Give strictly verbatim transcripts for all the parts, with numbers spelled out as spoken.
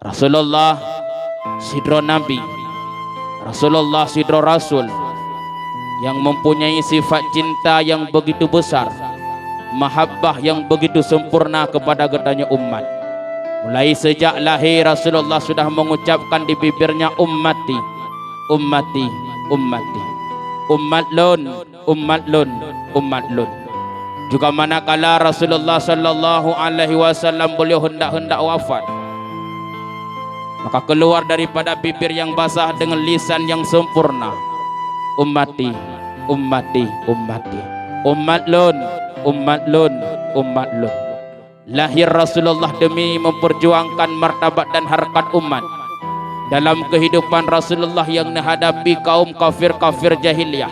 Rasulullah sidroe nabi, Rasulullah sidroe rasul nyang mempunyai sifat cinta nyang begitu besar, mahabbah nyang begitu sempurna kepada geutanyoe umat. Mulai sejak lahé Rasulullah sudah mengucapkan di bibirnya, "Ummati, ummati, ummati." Umat lôn, umat lôn, umat lôn. Juga manakala Rasulullah sallallahu alaihi wasallam beliau hendak-hendak wafat, maka keluar daripada bibir yang basah dengan lisan yang sempurna, "Ummati, ummati, ummati. Umat lôn, umat lôn, umat lôn." Lahir Rasulullah demi memperjuangkan martabat dan harkat umat. Dalam kehidupan Rasulullah yang menghadapi kaum kafir-kafir jahiliyah,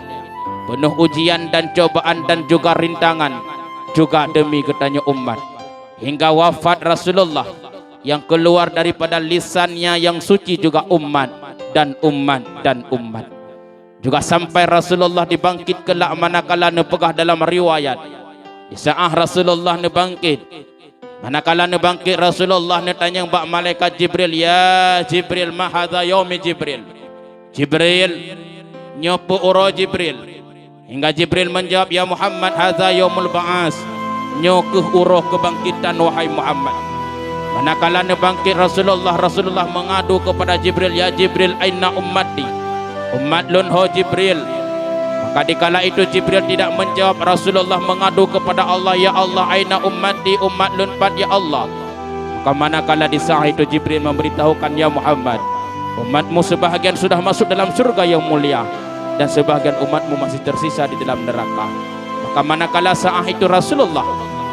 penuh ujian dan cobaan dan juga rintangan, juga demi geutanyoe umat. Hingga wafat Rasulullah yang keluar daripada lisannya yang suci juga umat dan umat dan umat. Juga sampai Rasulullah dibangkit kelak manakala neupeugah dalam riwayat, di saat Rasulullah neubangkit, manakala neubangkit Rasulullah neutanyong bak malaikat Jibril, "Ya Jibril, ma hadza yaumi Jibril?" "Jibril, nyoe peue uroe Jibril?" Hingga Jibril menjawab, "Ya Muhammad, hadza yaumul ba'as." "Nyoe kheueh uroe keubangkitan, wahai Muhammad." Manakala neubangkit Rasulullah, Rasulullah mengadu kepada Jibril, "Ya Jibril, aina ummati?" "Umat lôn ho Jibril?" Maka dikala itu Jibril tidak menjawab, Rasulullah mengadu kepada Allah, "Ya Allah, aina ummati, umat lôn pat ya Allah?" Maka manakala di saat itu Jibril memberitahukan, "Ya Muhammad, umatmu sebahagian sudah masuk dalam syurga yang mulia, dan sebahagian umatmu masih tersisa di dalam neraka." Maka manakala saat itu Rasulullah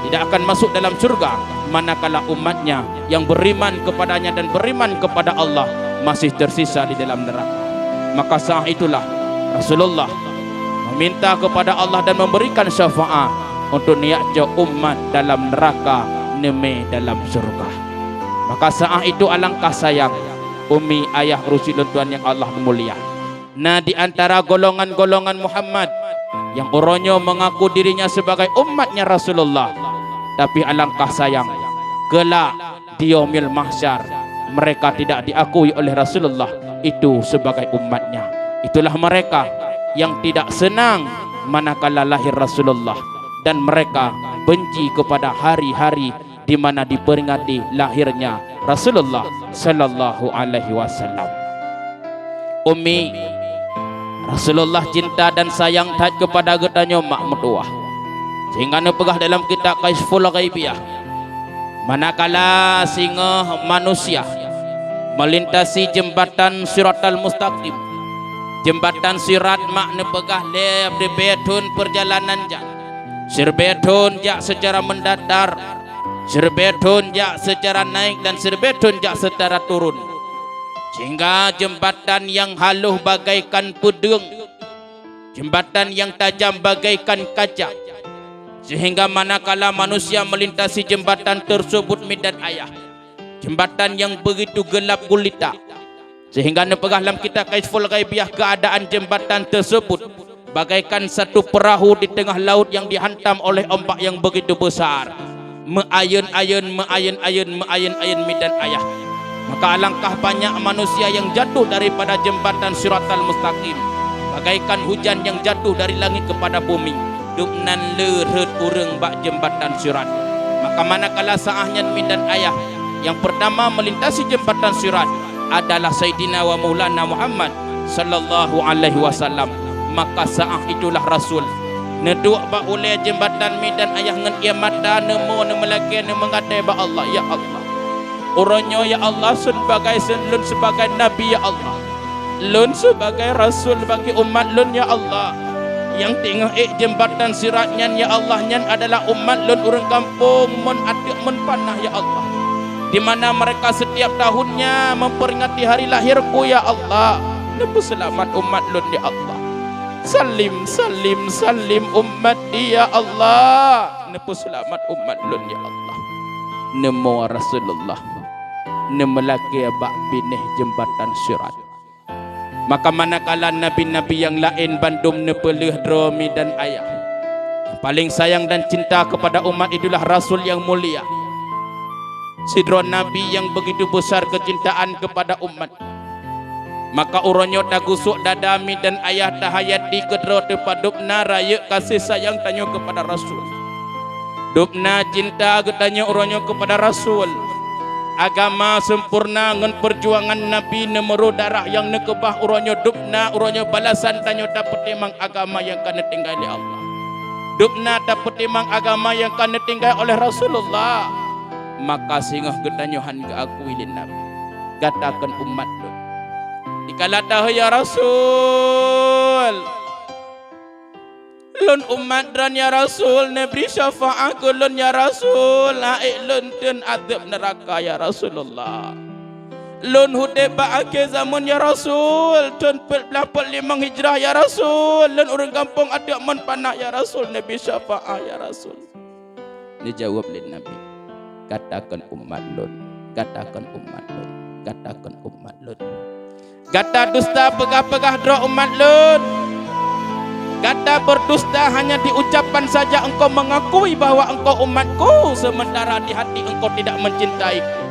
tidak akan masuk dalam syurga, manakala umatnya yang beriman kepadanya dan beriman kepada Allah masih tersisa di dalam neraka. Maka saat itulah Rasulullah meminta kepada Allah dan memberikan syafaat untuk neujak umat dalam neraka neumé dalam syurga. Maka saat itu alangkah sayang, umi, ayah, ureueng sidroe tuan nyang Allah mulia. Na di antara golongan-golongan Muhammad nyang uroe nyoe mengaku dirinya sebagai umatnya Rasulullah, tapi alangkah sayang, kelak di Yaumil Mahsyar, mereka tidak diakui oleh Rasulullah itu sebagai umatnya. Itulah mereka yang tidak senang manakala lahir Rasulullah, dan mereka benci kepada hari-hari di mana diperingati lahirnya Rasulullah sallallahu alaihi wasallam. Umi, Rasulullah cinta dan sayang that kepada geutanyoe mak meutuwah, sehingga neupeugah dalam kitab Kasyful Ghaibiyah, manakala singoh manusia melintasi jembatan Siratal Mustaqim, jembatan Sirat mak neupeugah lé ribée thon perjalanan jak, siribée thon jak secara mendatar, siribée thon jak secara naik dan siribée thon jak secara turun. Sehingga jembatan yang halus bagaikan peudeueng, jembatan yang tajam bagaikan kaca. Sehingga manakala manusia melintasi jembatan tersebut, mi dan ayah, jembatan yang begitu gelap gulita, sehingga neupeugah lam kitab Kasyful Ghaibiyah keadaan jembatan tersebut bagaikan satu perahu di tengah laut yang dihantam oleh ombak yang begitu besar. Meuayeun-ayeun, meuayeun-ayeun, meuayeun-ayeun, mi dan ayah. Maka alangkah banyak manusia yang jatuh daripada jembatan Siratal Mustaqim, bagaikan hujan yang jatuh dari langit kepada bumi. Dubnan le rhot ureueng bak jembatan Sirat. Maka manakala saat nyan, mi dan ayah, yang pertama melintasi jembatan Sirat adalah Saidina wa Maulana Muhammad sallallahu alaihi wasallam. Maka saat itulah Rasul neuduek bak ulée jembatan, mi dan ayah, ngon ié mata neumo, neumeulakée, neumeungatai bak Allah, "Ya Allah, uroe nyoe, ya Allah, sebagai, lôn sebagai nabi, ya Allah, lôn sebagai rasul bagi umat lôn, ya Allah, nyang teungoh ék jembatan Sirat nyan, ya Allah, nyan adalah umat lôn ureueng gampông Mon Ateuek, Mon Panah, ya Allah, di mana mereka setiap tahunnya memperingati hari lahirku, ya Allah. Neupeuseulamat umat lôn, ya Allah. Sallim, sallim, sallim ummati, ya Allah. Neupeuseulamat umat lôn, ya Allah." Neumo Rasulullah neumeulakée bak binéh jembatan Sirat. Maka manakala nabi-nabi nyang laén bandum neupeulheueh droe, mi dan ayah, nyang paleng sayang dan cinta kepada umat itulah Rasul nyang mulia. Sidroe nabi nyang begitu besar keucintaan keupada umat. Maka uroe nyoe tagusok dada mi dan ayah tahayati keudroe teupadub na rayeuk kasih sayang tanyoe keupada Rasul. Dubna cinta geutanyoe uroe nyoe keupada Rasul. Agama sempurna ngon peujuangan Nabi neumeurôh darah nyang neukeubah uroe nyoe dubna uroe nyoe balasan tanyoe tapeutimang agama nyang ka neutinggai lé Allah. Dubna tapeutimang agama nyang ka neutinggai oleh Rasulullah. Maka singoh geutanyoe han geuakui lé Nabi. Gata kon umat lôn. Dikala tahôi, "Ya Rasul, lôn umat droen, ya Rasul, neubri syafaat keu lôn, ya Rasul, aék lôn teun azab neuraka, ya Rasulullah. Lôn udeb bak akhé zamon, ya Rasul, thon peuet blaih peuet limong hijrah, ya Rasul, lôn ureuëng gampông adak mon panah, ya Rasul, neubri syafaat, ya Rasul." Neujaweueb lé Nabi, "Gata kon umat lôn, gata kon umat lôn, gata kon umat lôn. Gata dusta peugah-peugah droe umat lôn. Gata berdusta hanya di ucapan saja engkau mengakui bahwa engkau umatku, sementara di hati engkau tidak mencintaiku.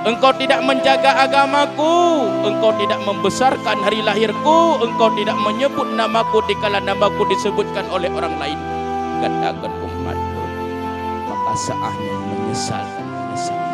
Engkau tidak menjaga agamaku, engkau tidak membesarkan hari lahirku, engkau tidak menyebut namaku dikala namaku disebutkan oleh orang lain. Gata kon umat lôn." Maka saat nyan meunyeusal, meunyeusal.